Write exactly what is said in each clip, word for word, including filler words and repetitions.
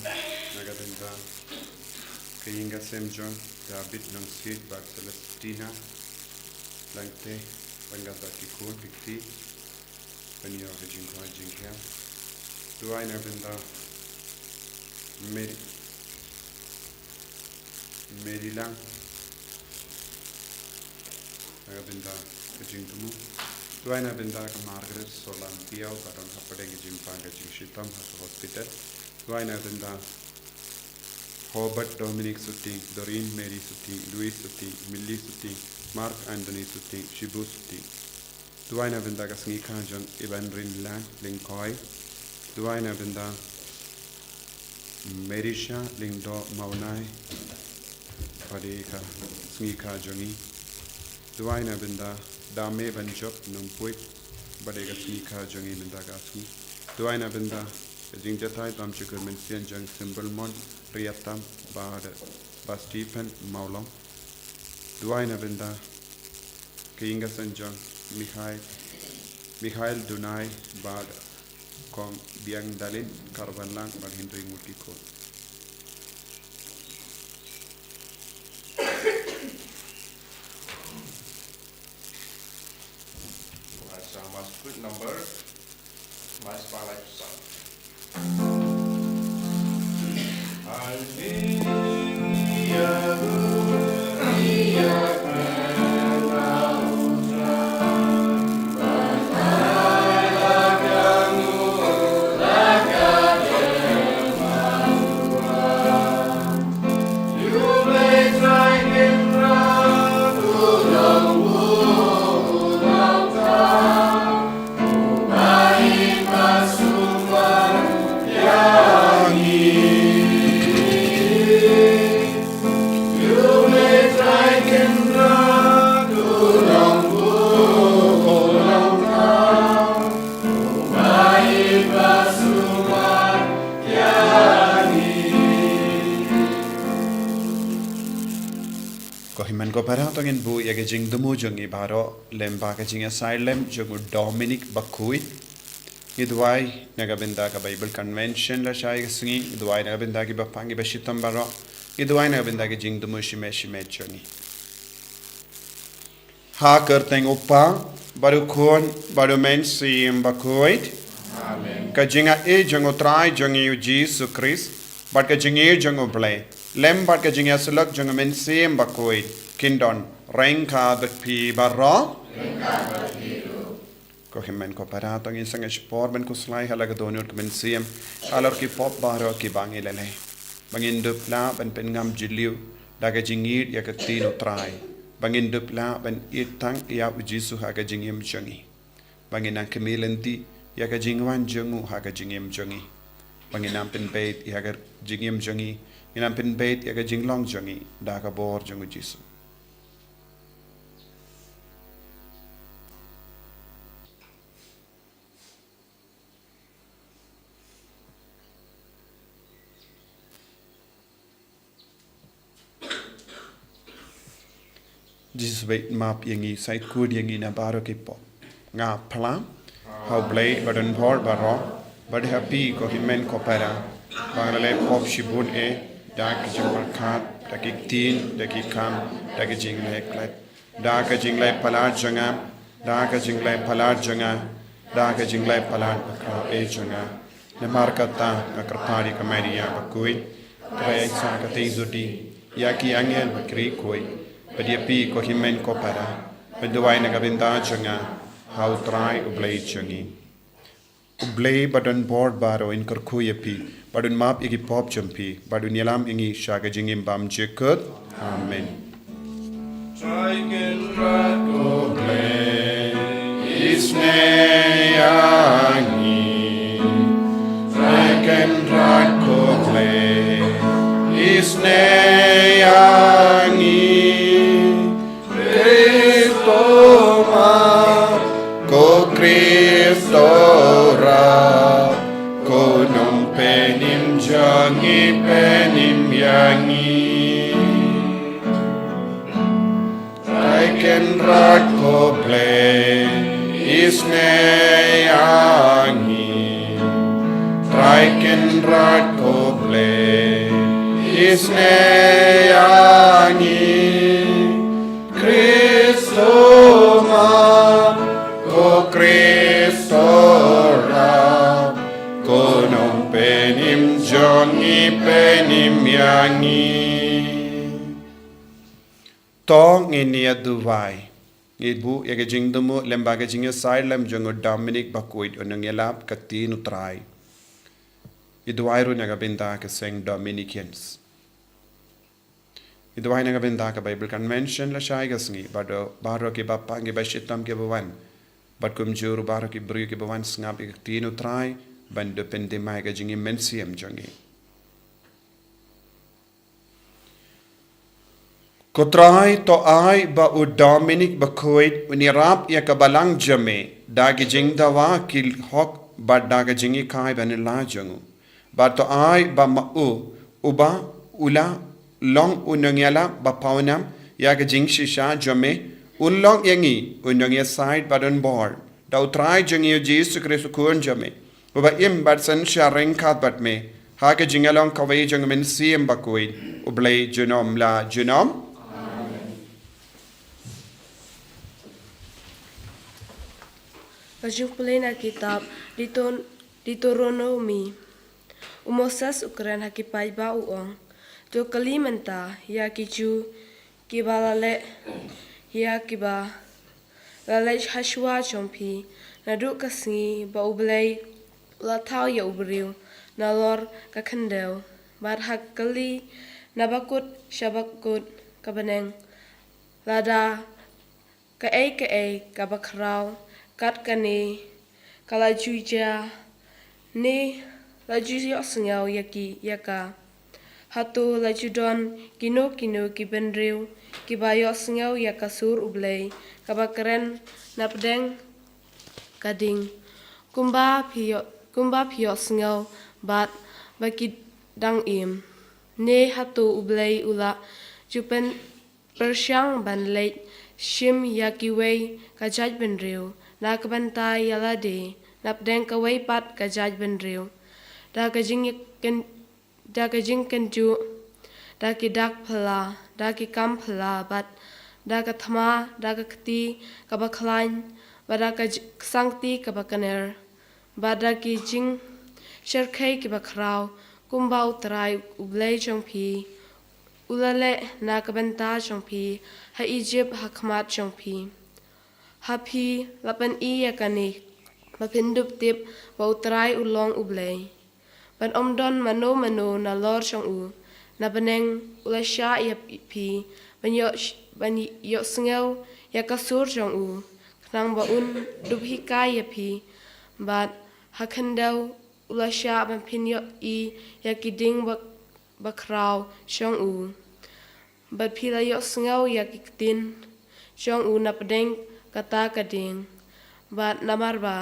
Na ka bynta ka ïing ka sem jong David Nongsiej bad Celestina Langte, bad ki khun ki kti, ban ïoh ka jingkhuid jingkhiah. Duwai na ka bynta Mary, Mary Lang, na ka bynta ka jingthmu. Duwai na ka bynta ka Margaret Solam Piaw, ba don hapdeng ka jingpang ka jingshitom ha ka hospital. Duwai na ka bynta Hobart Dominic Suting, Doreen Mary Suting, Louis Suting, Millie Suting, Mark Anthony Suting, Shibu Suting. Duwai na ka bynta ka sngi kha jong Iban Rin Lang Lyngkhoi. Duwai na ka bynta Merisha Lyngdoh Mawnai, ba dei ka sngi kha jong i. Duwai na ka bynta Dame Banjop Nongpuit, ba dei ka sngi kha jong i mynta ka sngi. Duwai na ka bynta ka jingjatai tam jingkyrkhu mynsiem jong Symbol Mon Riatam, ba dei ba Stephen Mawlong. Duwai na ka bynta ka ïing ka sem jong Mikhail, Mikhail Dunai bad Kong Biang Dalin Karban Lang bad hynriew ngut ki khun. That's our most good number. My spotlight to start. Ko hynmen ko para, to ngin buh ïa ka jingthmu jong ngi baroh lem bad ka jingïasaid lem jong u Dominic Bakhuid. Ngi duwai na ka bynta ka Bible Convention lashai ka sngi, ngi duwai na ka bynta kiba pang kiba shitom baroh, ngi duwai na ka bynta ka jingthmu shimet shimet jong ngi. Ha ka kyrteng u Kpa, bad u Khun, bad u Mynsiem Bakhuid. Amen. Ka jingaiei jong u Trai jong ngi u Jisu Khrist, bad ka jingïeit jong u Blei, lem bad ka jingïasyllok jong u Mynsiem Bakhuid, kin don ryngkat bad phi baroh. Ko hynmen ko para, to ngin sangeh shipor ban khuslai ha la ka dohnud ka mynsiem halor ki pop baroh kiba ngi la leh. Ba ngin dup lah ban pynngam jylliew da ka jingïeit ïa ka ktien u Trai. Ba ngin dup lah ban ïeit tang ïa u Jisu ha ka jingim jong ngi. Ba ngin nang khmih lynti ïa ka jingwan jong u ha ka jingim jong ngi. Ba ngin nang pynbeit ïa ka jingim jong ngi, ngin nang pynbeit ïa ka jinglong jong ngi da ka bor jong u Jisu. Jisu beit map ïa ngi, sa ïeit khuid ïa ngi na baroh ki pop. Nga phla ha u Blei ba don bor baroh, bad ha phi ko hynmen ko para, ba nga la leh pop shibun eh, da ki jingpyrkhat, da ki ktien, da ki kam, da ki jingleh klet, da ka jingleh palat jong nga, da ka jingleh palat jong nga, da ka jingleh palat bakhraw eh jong nga. Namar kata nga kyrpad ïa ka Maria bakhuid, kaba ïaishah katei jong u Trai, ïa ki angel bad ki riewkhuid, bad ïa phi ko hynmen ko para, ban duwai na ka bynta jong nga ha u Trai u Blei jong ngi. U Blei ba don bor baroh un kyrkhu ïa phi, bad un map ïa ki pop jong phi, bad un ïalam ïa ngi sha ka jingim bymjukut. Amen. Trai Kynrad ko Blei, isynei ïa ngi. Trai Kynrad ko Blei, isynei ïa ngi. Khrist to map, ko Khrist to rah, ko Nongpynim jong ngi, pynim ïa ngi. Trai Kynrad ko Blei, isynei ïa ngi. Trai Kynrad ko Blei, Snea ngi Kristo ma, ko Kristo ra, ko nong penim jong ngi penim ïa ngi. To ngin ïa duwai. Ngi buh ïa ka jingduwai lem bad ka jingïasaid lem jong u Dominic Bakhuid, u nongïalap ka ktien u Trai. Ngi duwai ruh na ka bynta ka seng Dominicans. Ngi duwai na ka bynta ka Bible Convention lashai ka sngi, bad baroh ki bapang ki bashitom ki bawan. Bad kumjuh ruh baroh ki briew ki bawan sngap ïa ka ktien u Trai, ban dup pyndem ïa ka jingim mynsiem jong ngi. Ko Trai, to ai ba u Dominic Bakhuid un ïarap ïa ka balang jong me da ki jingdawa ki hok bad da ka jinghikai ba nyngkong jong u. Bad to ai ba ma u, uba u la long u nongïalap ba pawnam ïa ka jingshisha jong me, un long ïa ngi u nongïasaid bad un bor da u Trai jong ngi u Jisu Khrist u Khun jong me, uba im bad synshar ryngkat bad me ha ka jingïalong kawei jong u Mynsiem Bakhuid, U Blei junom la junom. Ka jingpule na kitab Deuteron-, Deuteronomi. U Moses u kren ha ki paidbah u ong, to kylli mynta ïa ki Jiw kiba la leh, ïa kiba la leit hashwa jong phi, naduh ka sngi ba U Blei u la thaw ïa u briew nalor ka khyndew, bad ha kali na bakut sha bakut ka bneng, lada kaei kaei kaba khraw kat kane ka la ju jia, ne la ju ïohsngew ïa ki, ïa ka. Hato la ju don kino kino ki bynriew kiba ïohsngew ïa ka sur U Blei kaba kren na pdeng ka ding, kumba phi ïoh, kumba phi ïohsngew bad ba ki dang im? Ne hato U Blei u la ju pyn pyrshang ban leit shim ïa kiwei ka jaitbynriew na ka bynta ïa lade na pdeng kawei pat ka jaitbynriew, da ka jingkyn-, da ka jingkynjuh, da ki dak phylla, da ki kam phylla, bad da ka thma, da ka kti kaba khlaiñ, bad da ka j-, ksangkti kaba kner, bad da ki jingshyrkhei kiba khraw, kumba U Trai U Blei jong phi u la leh na ka bynta jong phi ha Ijipt ha khmat jong phi. Ha phi la pyni ïa kane ba phin dup tip ba U Trai u long U Blei. Bad ym don mano mano nalor jong u na bneng u la shah ïa phi ban ïoh, ban ïohsngew ïa ka sur jong u, khnang ba un dup hikai ïa phi. Bad ha khyndew u la shah ban phin ïohi ïa ki ding ba, ba khraw jong u. Bad phi la ïohsngew ïa ki ktien jong u na pdeng kata ka ding. Bad namar ba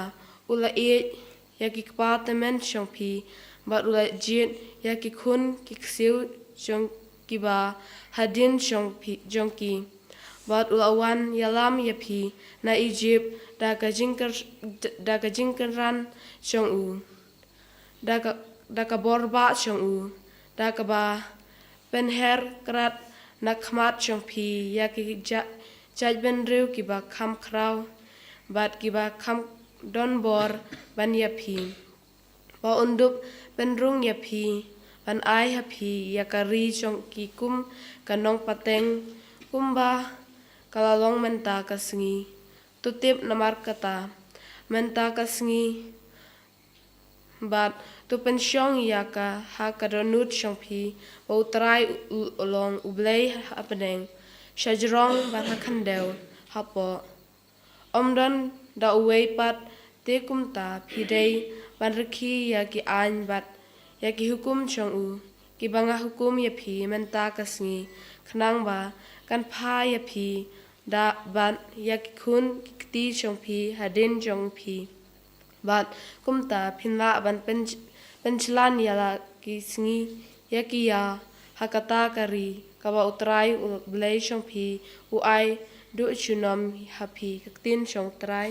u la ïeit ïa ki kpa tymmen jong phi, bad u la jied ïa ki khun ki ksiew jong kiba hadien jong phi, jong ki. Bad u la wan ïalam ïa phi na Ijipt da ka jingkyr-, da ka jingkyrpad jong u, da ka, da ka bor ba jong u, da kaba pynher krat na khmat jong phi ïa ki ja-, jaitbynriew kiba kham khraw bad kiba kham don bor ban ïa phi. Ba un dup pynrung ïa phi, ban ai ha phi ïa ka ri jong ki kum ka nongpateng, kumba ka la long mynta ka sngi. To tip namar kata, mynta ka sngi, bad to pynshong ïa ka ha ka dohnud jong phi, ba U Trai u, u long U Blei ha bneng, sha jrong bad ha khyndew hapoh. Ym don da uwei pat, te kumta phi dei ban rkhie ïa ki aiñ bad ïa ki hukum jong u, kiba nga hukum ïa phi mynta ka sngi, khnang ba kan phah ïa phi da bad ïa ki khun ki kti jong phi hadien jong phi. Bad kumta phin lah ban pyn-, pynjlan ïa la ki sngi ïa ki ïa ha kata ka ri kaba U Trai U Blei jong phi u ai duh junom ha phi. Ka ktien jong U Trai.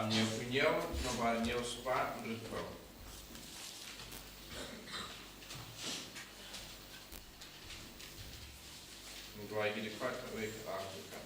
Hynñiew phew hynñiew, nombar hynñiew spah hynriew phew. Ngi duwai ki dkhot kawei ka ar ka.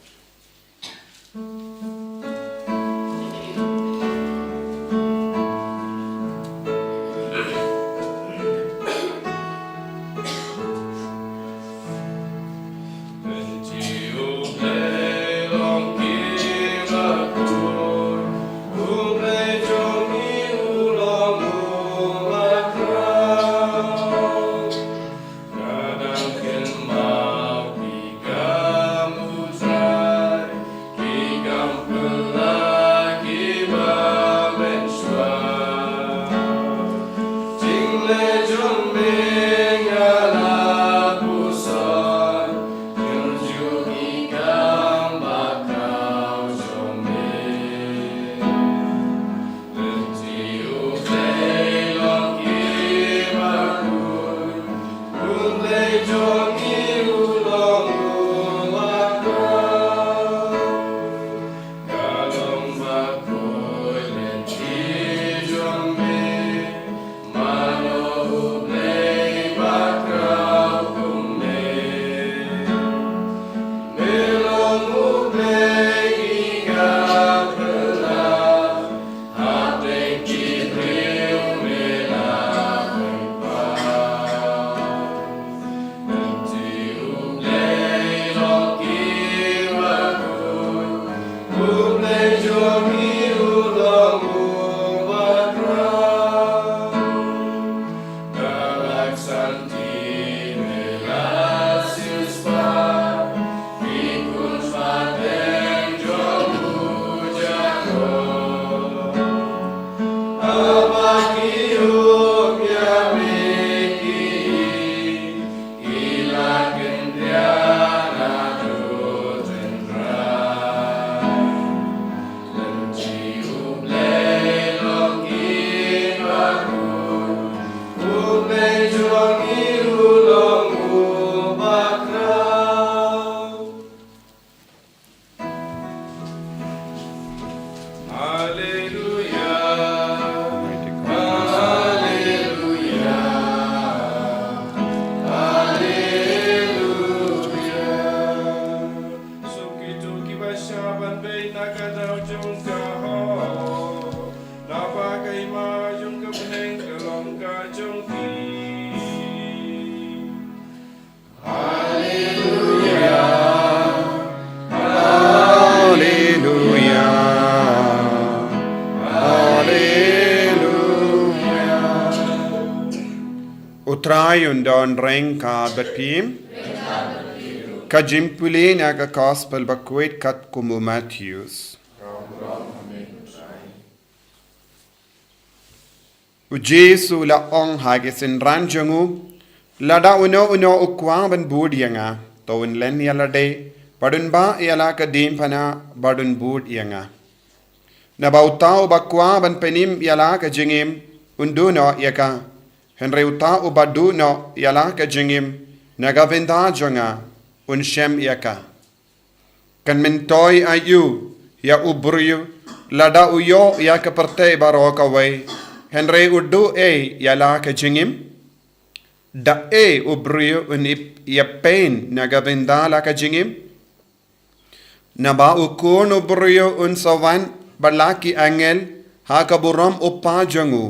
Haleluya. Haleluya. Haleluya. Suk kito kiba shah ban beit na ka daw jong ka hok, naba ka hima jong ka bneng ka long ka jong ki. Haleluya. Haleluya. Haleluya. U Trai un don reng ka bad phi. Ka jingpule na ka Gospel bakhuid katkum u Mathaios. U Jisu u la ong ha ki synran jong u, lada uno uno u kwah ban bud ïa nga, to un len ïa lade, bad un bah ïa la ka diengphna, bad un bud ïa nga. Naba uta uba kwah ban pynim ïa la ka jingim, un duh noh ïa ka. Hynrei uta uba duh noh ïa la ka jingim na ka bynta jong nga, un shem ïa ka. Kan myntoi aïu ïa u briew lada u ïoh ïa ka pyrthei baroh kawei, hynrei u duh ei ïa la ka jingim? Da ei u briew un ïa pyn na ka bynta la ka jingim? Naba u Khun u briew un sa wan bad la ki angel ha ka burom u Kpa jong u,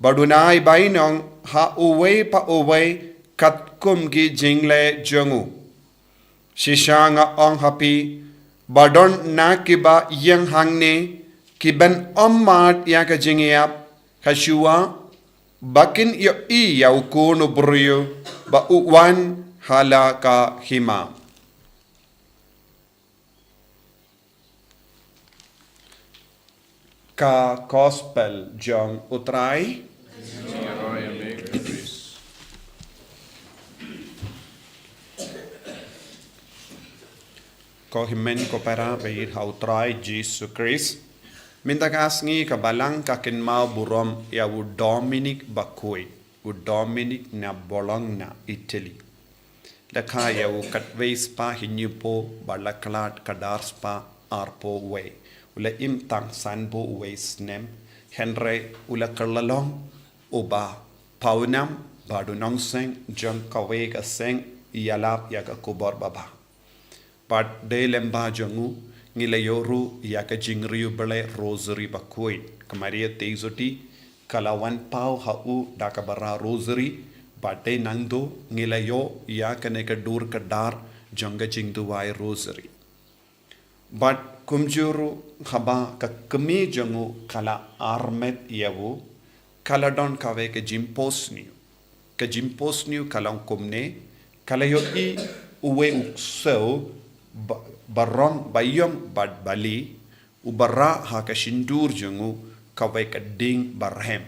bad un ai bainong ha uwei pa uwei katkum ki jingleh jong u. Shisha nga ong ha phi, ba don na kiba ïeng hangne, ki ban ym mad ïa ka jingïap, shuwa ba kin ïohi ïa u Khun u briew ba u wan ha la ka hima. Ka Gospel jong u Trai. Ko hynmen ko para ba ïeit ha u Trai Jisu Khrist. Mynta ka sngi ka Balang ka kynmaw burom ïa u Dominic bakhuid, u Dominic na Bologna, Italy. La kha ïa u katwei spah hynñiewphew bad la khlad ka dar spah arphew wei. u la im tang sanphew wei snem, hynrei u la kylla long uba pawnam bad u nongseng jong kawei ka seng ïalap ïa ka khubor babha. Bad dei lyngba jong u ngi la ïoh ruh ïa ka jingriewblei Rosary bakhuid. Ka Maria Theisotti ka la wan paw ha u da kaba rah Rosary, bad dei nangto ngi la ïoh ïa kane ka dur ka dar jong ka jingduwai Rosary. Bad kumjuh ruh haba ka kmie jong u ka la armet ïa u, ka la don kawei ka jingphohsniew. Ka jingphohsniew ka long kumne, ka la ïohi uwei u ksew ba, ba rong baïong bad balie, uba rah ha ka shyntur jong u kawei ka dieng barhem.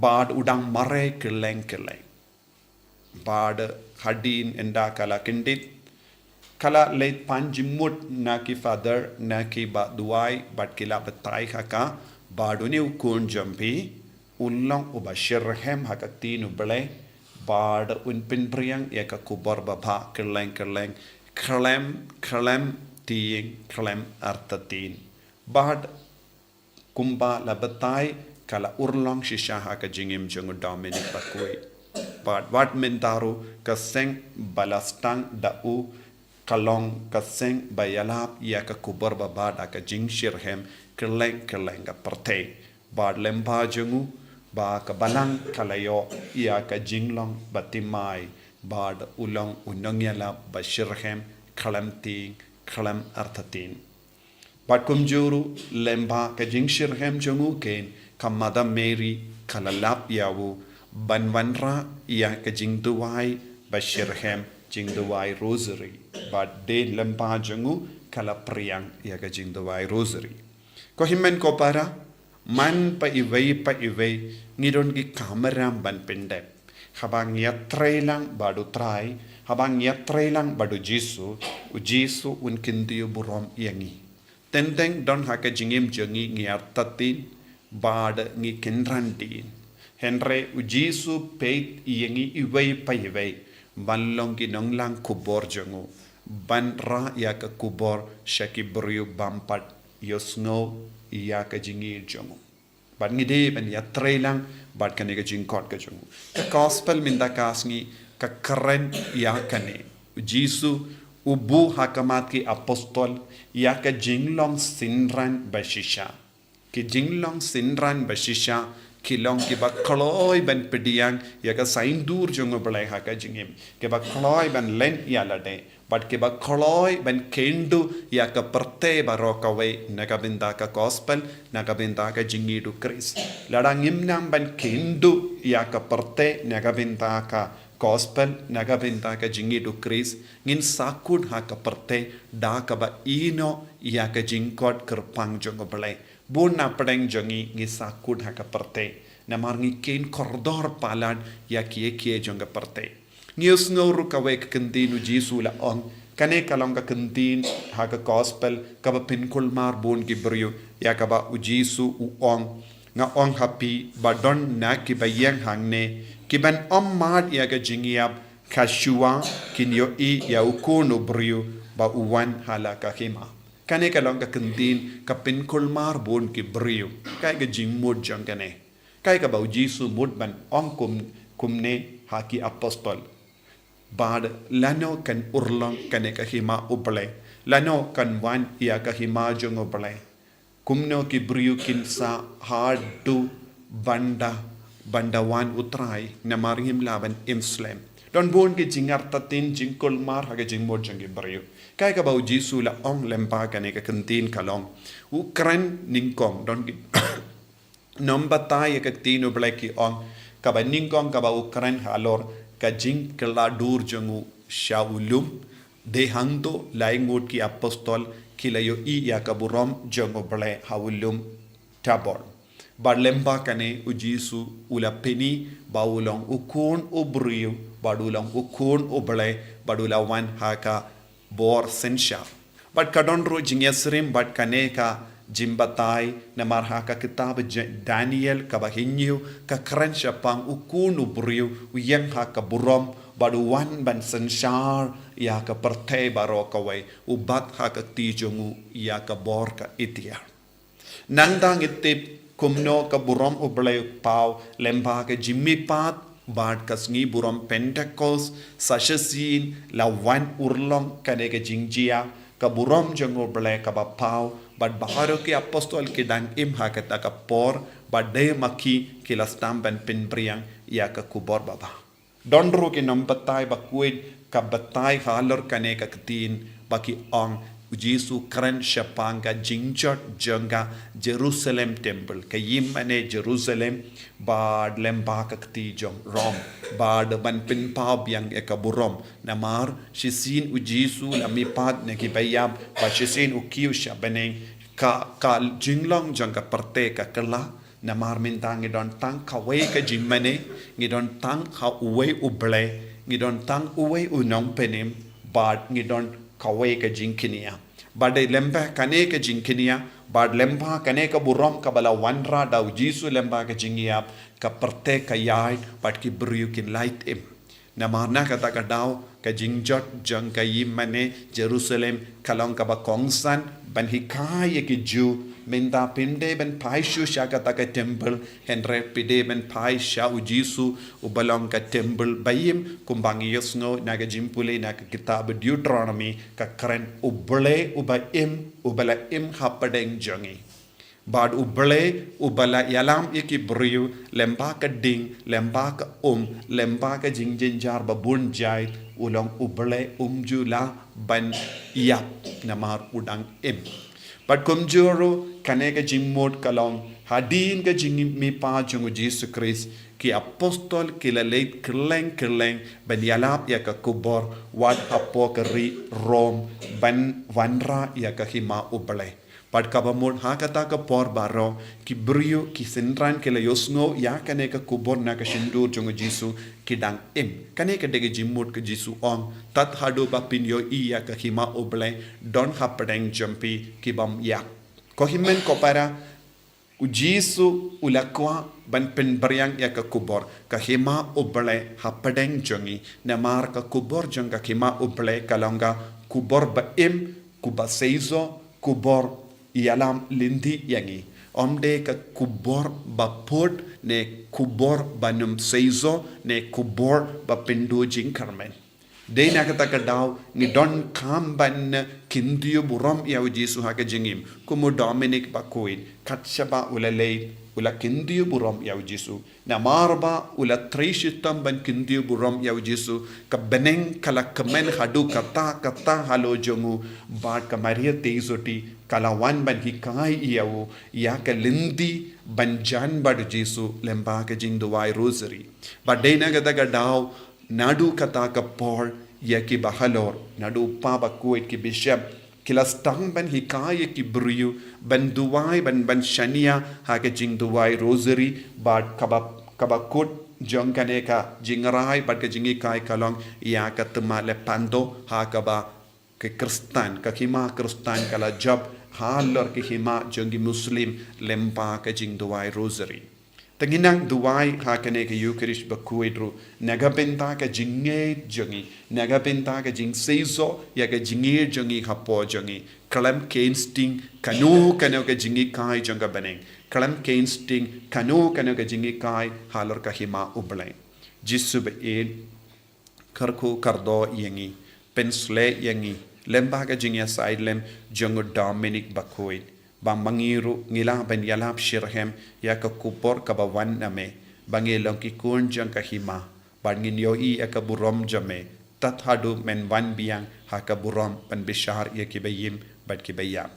Bad u dang mareh kylleng kylleng. Bad hadien ynda ka la kyndit, ka la leit pan jingmut na ki father, na kiba duwai, bad ki la batai ha ka, bad une u khun jong phi un long uba shitrhem ha ka ktien U Blei, bad un pynphriang ïa ka khubor babha kylleng kylleng, khlem, khlem tieng, khlem artatien. Bad kumba la batai, ka la urlong shisha ha ka jingim jong u Dominic bakhuid. Bad wat mynta ruh ka seng ba la sdang da u ka long ka seng ba ïalap ïa ka khubor babha da ka jingshitrhem kylleng kylleng ka pyrthei. Bad lyngba jong u ba ka balang ka la ïoh ïa ka jinglong bathymmai, bad u long u nongïalap ba shitrhem khlem tieng khlem artatien. Bad kumjuh ruh lyngba ka jingshitrhem jong u kin, ka Mother Mary ka la lap ïa u ban wanrah ïa ka jingduwai ba shitrhem, jingduwai Rosary. Bad dei lyngba jong u ka la phriang ïa ka jingduwai Rosary. Ko hynmen ko para, man pa iwei pa iwei ngi don ki kamram ban pyndep. Haba ngi ïatrei lang bad U Trai, haba ngi ïatrei lang bad U Jisu, U Jisu un kyntiew burom ïa ngi. Teng teng don ha ka jingim jong ngi ngi artatien bad ngi kynran dien. Hynrei U Jisu peit ïa ngi iwei pa iwei ban long ki nonglang khubor jong u, ban rah ïa ka khubor sha ki briew bym pat ïohsngew ïa ka jingïeit jong u. Bad ngi dei ban ïatrei lang bad kane ka jingkhot ka jong u. Ka gospel mynta ka sngi ka kren ïa kane. U Jisu u buh ha khmat ki apostol ïa ka jinglong synran ba shisha. Ki jinglong synran ba shisha ki long kiba kloi ban pdiang ïa ka saiñdur jong U Blei ha ka jingim, kiba kloi ban len ïa lade, bad kiba kloi ban kynduh ïa ka pyrthei baroh kawei na ka bynta ka gospel, na ka bynta ka jingïeit U Khrist. Lada ngim nang ban kynduh ïa ka pyrthei na ka bynta ka gospel, na ka bynta ka jingïeit U Khrist, ngin sahkut ha ka pyrthei da kaba ïehnoh ïa ka jingkhot kyrpang jong U Blei. Bun na pdeng jong ngi ngi sahkut ha ka pyrthei namar ngi kheiñ kordor palat ïa kiei kiei jong ka pyrthei. Ngi ïohsngew ruh kawei ka ktien U Jisu u la ong, kane ka long ka ktien ha ka gospel kaba pynkulmar bun ki briew, ïa kaba U Jisu u ong, nga ong ha phi ba don na kiba ïeng hangne kiban ym mad ïa ka jingïap, ka shuwa kin ïohi ïa U Khun u briew ba u wan ha la ka hima. Kane ka long ka ktien ka pynkulmar bun ki briew. Kaei ka jingmut jong kane? Kaei kaba U Jisu mut ban ong kum, kumne ha ki apostol? Bad lano kan urlong kane ka hima U Blei? Lano kan wan ïa ka hima jong U Blei? Kumno ki briew kin sah haduh ban da, ban da wan U Trai, namar ngim lah ban im slem. Don bun ki jingartatien jingkulmar ha ka jingmut jong ki briew. Kaei kaba U Jisu u la ong lyngba kane ka ktien ka long, u kren nyngkong, don ki nongbatai ïa ka ktien U Blei ki ong, kaba nyngkong kaba u kren halor ka jingkylla dur jong u sha u lum, dei hangto lai ngut ki apostol ki la ïohi ïa ka burom jong U Blei ha u lum Tabor. Bad lyngba kane U Jisu u la pyni ba u long U Khun u briew, bad u long U Khun U Blei, bad u la wan ha ka bor synshar. Bad ka don ruh jingïasyriem bad kane ka Jingbatai, namar ha ka kitab Daniel kaba hynñiew, ka kren shaphang u Khun u briew u ïeng ha ka burom bad u wan ban synshar ïa ka pyrthei baroh kawei, u bat ha ka kti jong u ïa ka bor ka iktiar. Nangta ngi tip kumno ka burom U Blei u paw lyngba ka jingmihpat bad ka sngi burom Pentekost, sa shisien la wan urlong kane ka jingjia, ka burom jong U Blei kaba paw, bad baroh ki apostol ki dang im ha kata ka por, bad dei ma ki ki la sdang ban pynphriang ïa ka khubor babha. Don ruh ki nongbatai ba khuid ka batai halor kane ka ktien ba ki ong, U Jisu u kren shaphang ka jingjot jong ka Jerusalem Temple, ka ïingmane Jerusalem, bad lyngba ka kti jong Rom, bad ban pynpaw biang ïa ka burom. Namar shisien U Jisu u la mihpat na kiba ïap, bad shisien u kiew sha bneng, ka, ka jinglong jong ka pyrthei ka kylla. Namar mynta ngi don tang kawei ka jingmane, ngi don tang ha uwei U Blei, ngi don tang uwei u Nongpynim, bad ngi don kawei ka jingkñia. Bad dei lyngba kane ka jingkñia, bad lyngba kane ka burom kaba la wanrah da U Jisu lyngba ka jingïap, ka pyrthei ka ïaid, bad ki briew kin lait im. Namar na kata ka daw, ka jingjot jong ka ïingmane Jerusalem ka long kaba kongsan ban hikai ïa ki Jiw, mynta phim dei ban phai shuh sha kata ka temple, hynrei phi dei ban phai sha U Jisu uba long ka temple ba im, kumba ngi ïohsngew na ka jingpule na ka kitab Deuteronomy, ka kren U Blei uba im, uba la im hapdeng jong ngi. Bad U Blei uba la ïalam ïa ki briew lyngba ka ding, lyngba ka um, lyngba ka jingjynjar ba bun jait, u long U Blei um ju lah ban ïap namar u dang im. Bad kumjuh ruh kane ka jingmut ka long hadien ka jingmihpat jong U Jisu Khrist, ki apostol ki la leit kylleng kylleng ban ïalap ïa ka khubor wat hapoh ka ri Rom ban wanrah ïa ka hima U Blei. Bad kaba mut ha kata ka por baroh, ki briew, ki synran ki la ïohsngew ïa kane ka khubor na ka shyntur jong U Jisu, ki dang im. Kane ka dei ka jingmut ka Jisu u ong, tad haduh ba phin ïohi ïa ka hima U Blei don hapdeng jong phi, ki bym ïap. Ko hynmen ko para, U Jisu u la kwah ban pynphriang ïa ka khubor ka hima U Blei hapdeng jong ngi, namar ka khubor jong ka hima U Blei ka long ka khubor ba im, kaba seisoh, khubor ïalam lynti ïa ngi. Ym dei ka khubor ba phut ne khubor ba nym seisoh ne khubor ba pynduh jingkyrmen. Dei na kata ka daw ngi donkam ban kyntiew burom ïa U Jisu ha ka jingim. Kum u Dominic Bakhuid, kat shaba u la leit, u la kyntiew burom ïa U Jisu. Namar ba u la trei shitom ban kyntiew burom ïa U Jisu, ka bneng ka la kmen haduh katta katta halor jong u, bad ka Maria Theisotti ka la wan ban hikai ïa u ïa ka lynti ban jan bad U Jisu lyngba ka jingduwai Rosary. Bad dei na kata ka daw, naduh kata ka por ïa kiba halor, naduh u Pa Bakhuid, ki bishop, ki la sdang ban hikai ïa ki briew ban duwai, ban, ban shaniah ha ka jingduwai Rosary, bad kaba, kaba kut jong kane ka jingrai bad ka jinghikai ka long ïa ka Tema Lepanto, ha kaba ki Khristan, ka hima Khristan ka la jop halor ki hima jong ki Muslim lyngba ka jingduwai Rosary. Te ngin nang duwai ha kane ka Eucharist Bakhuid ruh na ka bynta ka jingngeit jong ngi, na ka bynta ka jingseisoh ïa ka jingngeit jong ngi hapoh jong ngi. Khlem kynsteng kano kano ka jinghikai jong ka bneng, khlem kynsteng kano kano ka jinghikai halor ka hima U Blei. Jisu ba ïeit, kyrkhu kyrdoh ïa ngi, pynshlei ïa ngi lyngba ka jingïasaid lem jong u Dominic Bakhuid, ba ma ngi ruh ngi lah ban ïalap shitrhem ïa ka khubor kaba wan na me, ba ngi long ki khun jong ka hima, bad ngin ïohi ïa ka burom jong me tad haduh men wan biang ha ka burom ban bishar ïa kiba im bad kiba ïap.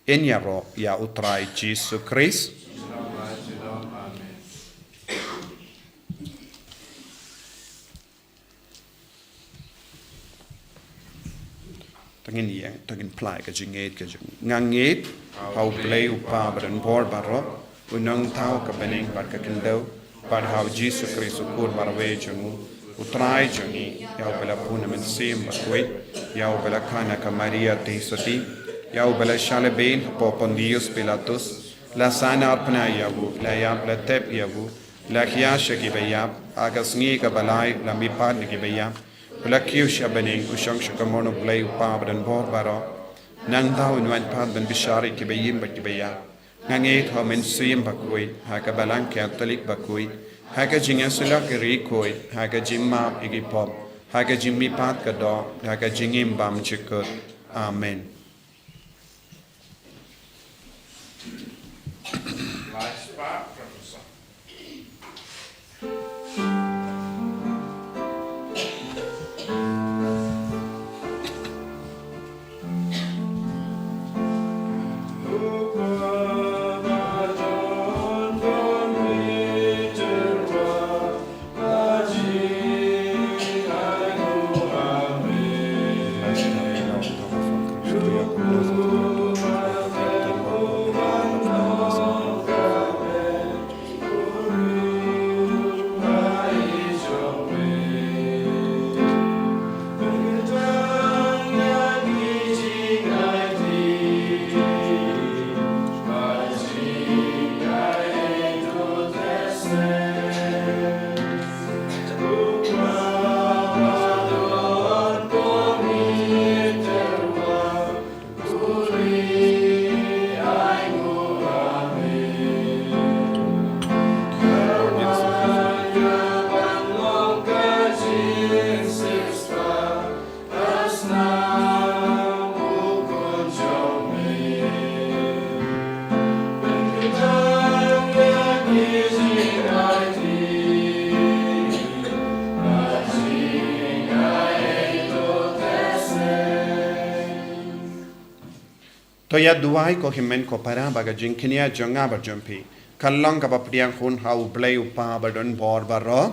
Yn ïaroh ïa U Trai Jisu Khrist. Te ngin ïeng, te ngin phla ïa ka jingngeit ka jong ngi. Nga ngeit ha U Blei U Kpa badonbor baroh, U Nongthaw ka bneng bad ka khyndew, bad ha U Jisu Khrist U Khun marwei jong u, U Trai jong ngi, ïa uba la bun na U Mynsiem Bakhuid, ïa uba la kha na ka Maria Theisotti, Ïa uba la shah lehbeiñ hapoh Pontius Pilatus, la sahnarphna ïa u, la ïap la tep ïa u, la khia sha kiba ïap, ha ka sngi kaba lai la mihpat na kiba ïap, u la kiew sha bneng, u shong sha kamon U Blei U Kpa badonbor baroh. Nangta un wan pat ban bishar ïa kiba im bad kiba ïap. Nga ngeit ha U Mynsiem Bakhuid, ha ka Balang Katholik bakhuid, ha ka jingïasyllok ki riewkhuid, ha ka jingmap ïa ki pop, ha ka jingmihpat ka doh, ha ka jingim bymjukut. Amen. To ïa duwai ko hynmen ko para ba ka jingkñia jong nga bad jong phi kan long kaba pdiang hun ha U Blei U Kpa badonbor baroh.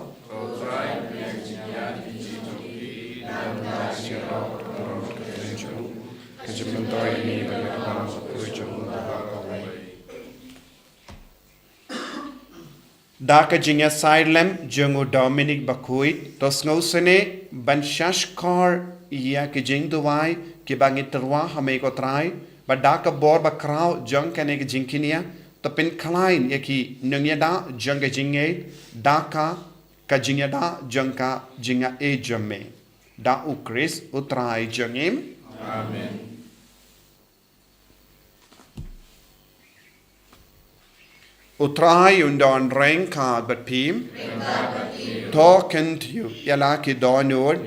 Da ka jingïasaid lem jong u Dominic Bakhuid, to sngewsynei ban shahshkor ïa ki jingduwai kiba ngi tyrwa ha me ko Trai, bad da ka bor bakhraw jong kane ka jingkñia, to pynkhlaiñ ïa ki nongïada jong ka jingngeit, da ka, ka jingïada jong ka jingaiei jong me. Da U Khrist U Trai jong ngi. Amen. U Trai un don ryngkat bad phi. To kyntiew ïa la ki dohnud.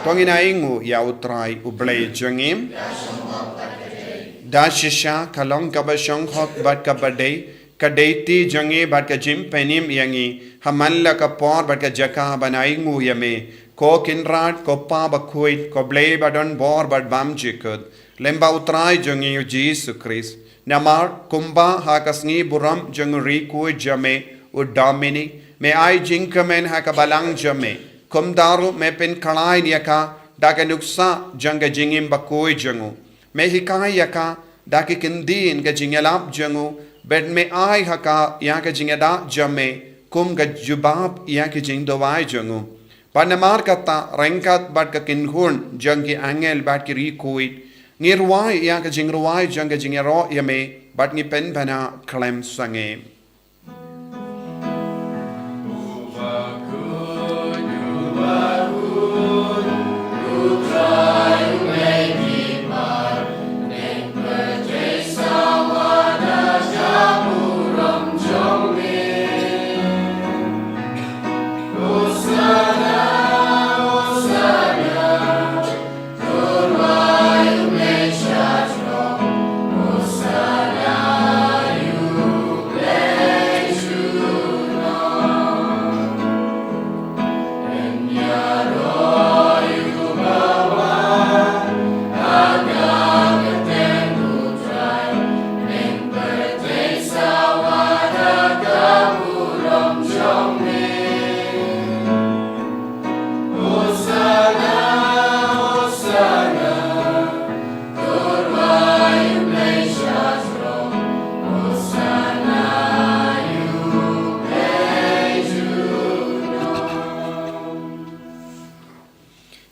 To ngin ainguh ïa U Trai U Blei jong ngi. Da shisha ka long kaba shongkop bad kaba dei, ka dei ti jong ngi bad ka jingpynim ïa ngi, ha man la ka por bad ka jaka ban ainguh ïa me, ko Kynrad, ko Pa Bakhuid, ko Blei badonbor bad bymjukut. Lyngba U Trai jong ngi U Jisu Khrist. Namar kumba ha ka sngi burom jong u riewkhuid jong me u Dominic, me ai jingkmen ha ka balang jong me, kumta ruh me pynkhlaiñ ïa ka da ka nuksa jong ka jingim bakhuid jong u. Me hikai ïa ka da ki kyntien ka jingïalap jong u, bad me ai ha ka ïa ka jingïada jong me kum ka jubab ïa ki jingduwai jong u. Bad namar kata, ryngkat bad ka kynhun jong ki angel bad ki riewkhuid, ngi rwai ïa ka jingrwai jong ka jingïaroh ïa me, bad ngi pynbna khlem sangeh.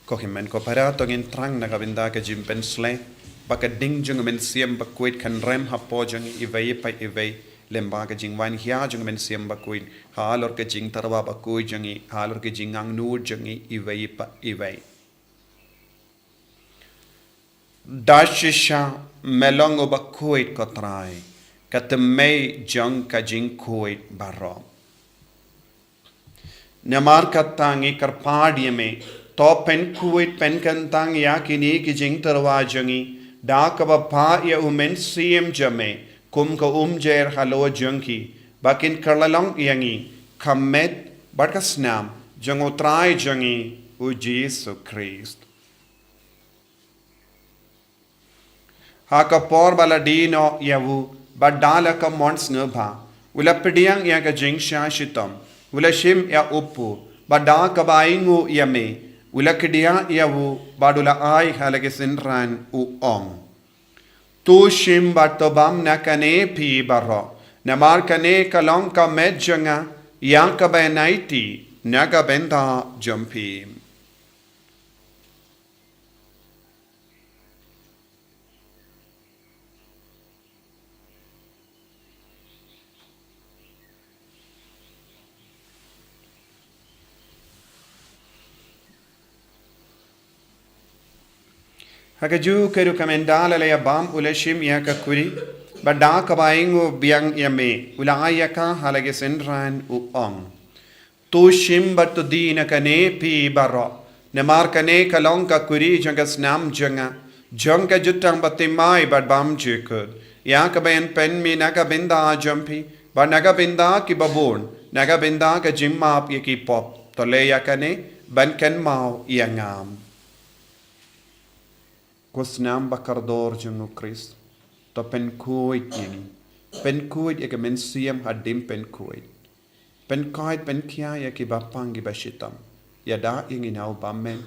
Ko hynmen ko para, to ngin thrang na ka bynta ka jingpynshlei. ba ka ding jong u Mynsiem Bakhuid kan rem hapoh jong ngi iwei pa iwei, lyngba ka jingwan hia jong u Mynsiem Bakhuid, halor ka jingtyrwa bakhuid jong ngi, halor ka jingangnud jong ngi iwei pa iwei. Da shisha me long u bakhuid, ko Trai, ka tymmen jong ka jingkhuid baroh. Namar kata ngi kyrpad ïa me, to pynkhuid pynkyntang ïa kine ki jingtyrwa jong ngi, da kaba phah ïa u Mynsiem jong me kum ka umjer halor jong ki, ba kin kylla long ïa ngi ka met bad ka snam jong u Trai jong ngi, u Jisu Khrist. Ha ka por ba la die noh ïa u, bad da la ka mon sngewbha, u la pdiang ïa ka jingshah shitom, u la shim ïa u kpu, bad da kaba ainguh ïa me, u la kdiah ïa u, bad u la ai ha la ki synran, u ong: To shim bad to bam na kane phi baroh, namar kane ka long ka met jong nga, ïa kaba yn aiti na ka bynta jong phi. Ha kajuh ka rukom, ynda la ïa bam, u la shim ïa ka khuri, bad da kaba ainguh biang ïa me, u la ai ïa ka ha la ki synran, u ong: To shim bad to die na kane phi baroh, namar kane ka long ka khuri jong ka snam jong nga, jong ka jutang bathymmai bad bymjukut, ïa kaba yn pynmih na ka bynta jong phi bad na ka bynta kiba bun, na ka bynta ka jingmap ïa ki pop. To leh ïa kane ban kynmaw ïa nga. Ko snam bakordor jong u Khrist, to pynkhuid ïa ngi. Pynkhuid ïa ka mynsiem hadien pynkhuid. Pynkhuid, pynkhia ïa kiba pang, kiba shitom. Ïada ïa ngi na u bymmen,